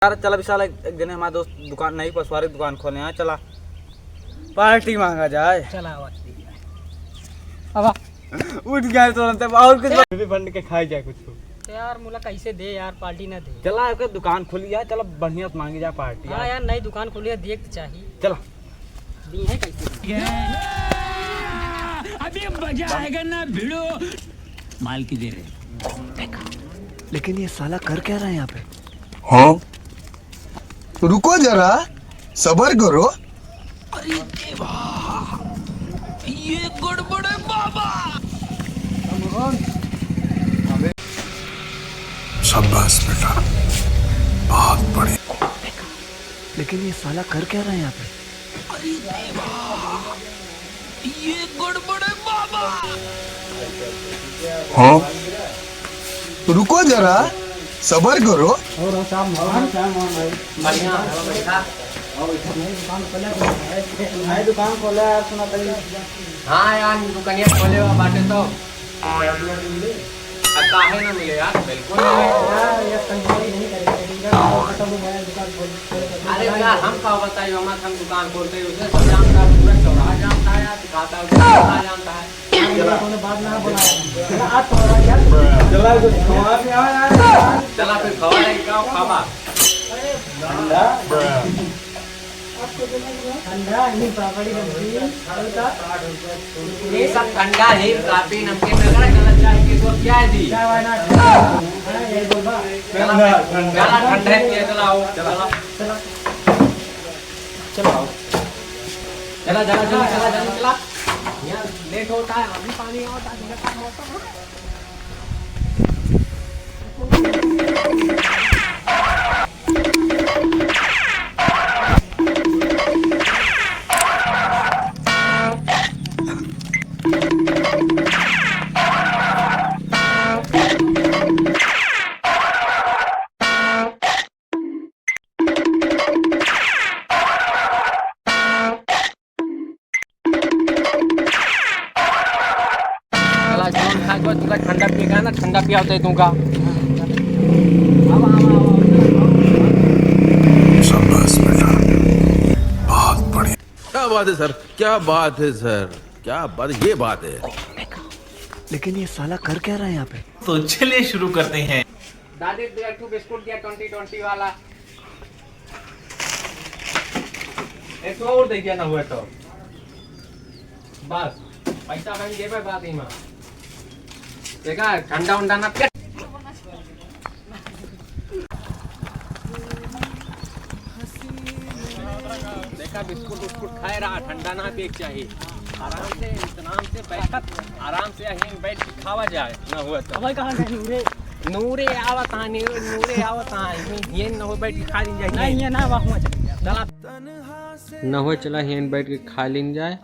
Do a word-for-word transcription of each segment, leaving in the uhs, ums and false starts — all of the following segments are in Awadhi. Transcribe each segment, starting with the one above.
यार, चला विशाल, एक, एक जने हमारे दोस्त दुकान, नई पसवारी दुकान खोले हैं, चला पार्टी मांगा जाए। चला, आवा। आवा। उठ गया तुरंत, और कुछ भी फंड के खाए जाए कुछ। तो यार, मुला कैसे दे यार, पार्टी ना दे। चला, एक दुकान खुली है, चला बढ़िया से मांगी जाए पार्टी हाँ यार। यार, नई दुकान खुली है, देख तो चाहिए। चला। दी है कैसे? अभी मजा आएगा ना भिड़ो। माल की दे रहे। लेकिन ये साला कर क्या रहा है यहाँ पे? हाँ? रुको जरा, सबर करो। अरे देवा, ये गड़बड़ है बाबा। शाबाश बेटा, बहुत बढ़िया। लेकिन ये साला कर क्या रहा है यहाँ पे? अरे देवा, ये गड़बड़ है बाबा। हाँ? रुको जरा, सबर करो। और हम शाम भगवान बढ़िया है, बैठा। नई दुकान खोले, नई दुकान खोले यार, सुना तनी। हाँ यार, दुकानिया खोले हुआ बाटे तो। अब काहे ना मिले यार, बिल्कुल मिले। यार, ये कंजूसी नहीं करेंगे, ठीक है? और खत्म हो गया, दुकान खोल, खोल, खोल, अरे खोल। यार, हम का बताई, हम, हम दुकान खोलते ही उसे सब जानता है, पूरा चौराहा जानता है यार, दिखाता है, उसे जानता है। अरे, ये कोनो बात ना बोला। चला, आज तो हो रहा है यार। चला, कुछ खवा भी आवा यार। चला, फिर खवा रहे, क्या खावा? ठंडा। ठंडा, हींग, पापड़ी, नमकीन, और का? ये सब ठंडा, हींग, काफी, नमकीन वगैरह, गलत चाय की वो क्या है जी? चाय वाय ना, हाँ, यही बोल बा। चला, ठंडा, चला, ठंडा। ठंडा है, पिए, चला, आओ, चला। चला। चला, आओ। चला, चला, चला, चला, जल्दी चला। यहाँ लेट होता है, अभी पानी होता है, मेरे पास मौसम है। साला जोन खा के तुका ठंडा पिएगा ना, ठंडा पियाते तुका। शाबाश बेटा, बहुत बढ़िया। क्या बात है सर, क्या बात है सर, क्या बात, ये बात है। लेकिन ये साला कर क्या रहा है यहाँ पे? तो चलिए शुरू करते हैं। दादी, दो एक ठो बिस्कुट दिया, ट्वेंटी ट्वेंटी वाला। एक ठो और दे दिया ना हुआ तो। बस, पैसा बन जेबे बाद ही में। देखा, ठंडा उंडा ना पिया। देखा, बिस्कुट उस्कुट खाए रहा, ठंडा ना पिए के चाहिए। आराम से, इतनाम से बैठत, आराम से यहीं बैठ के खावा जाए, ना हुआ तो। भाई, कहाँ गए नूरे? नूरे आवत हाँ, नूरे, नूरे आवत हाँ, ये, ये न हो बैठ के खा लीन जाए। नहीं, ये ना, वहाँ चल गया। चला। न हो, चला, यहीं बैठ के खा लीन जाए।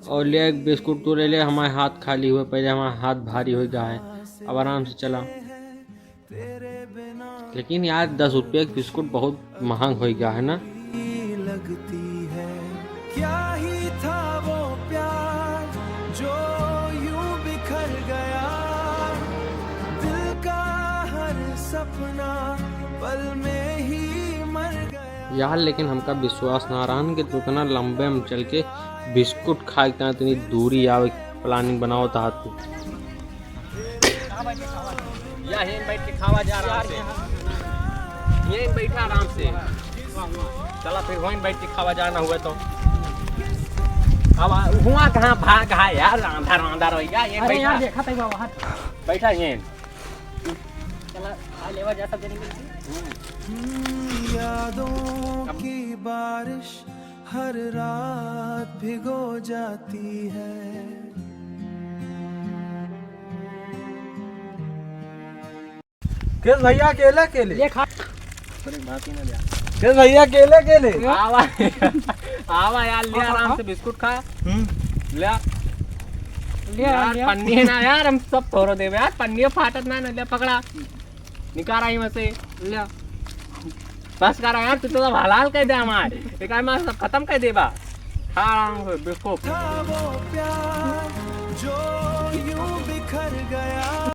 और ले एक बिस्कुट तू ले ले, हमारे हाथ खाली हुए, पहले हमारा हाथ भारी हो गया है। अब आराम से चला। लेकिन यार, दस रुपये का बिस्कुट बहुत महंग हो गया है ना। लगती है, क्या ही था वो प्यार जो यूं बिखर गया, दिल का हर सपना पल में ही मर गया। यार, लेकिन हमका विश्वास ना रहन कि तू इतना लंबे में चल के बिस्कुट खाए के इतनी दूरी आवे, planning बनावत हा तू। यहीं बैठ के खावा जा आराम से। यहीं बैठा आराम से। चला फिर वहीं बैठ के खावा जाना हुआ तो। अब आ-, हुआ कहाँ भाग है यार, आंधा आंधा रह गया। ये अरे बैठा। यार, देखा था वहाँ। बैठा यहीं। चला, खा लेवा जा सब जने मिलके। हम्म, यादों की बारिश हर रात भिगो जाती है। केस भैया, अकेले, अकेले? ये खा। अरे, बात ही ना जा। केस भैया, अकेले, अकेले? आवा, आवा यार, ले हाँ, आराम हाँ। से बिस्कुट खा। हम्म। ले। ले यार, ले। पन्नी है ना यार, हम सब तोड़ देबे यार, पन्नी फाटत ना, ना, ले पकड़ा। निकाल आई में से। ले। बस करा यार, तू तो सब हलाल कर दे हमारे। एक आदमी सब खत्म कर देबा। खा आराम से, बिस्कुट। था वो प्यार जो यूं बिखर गया।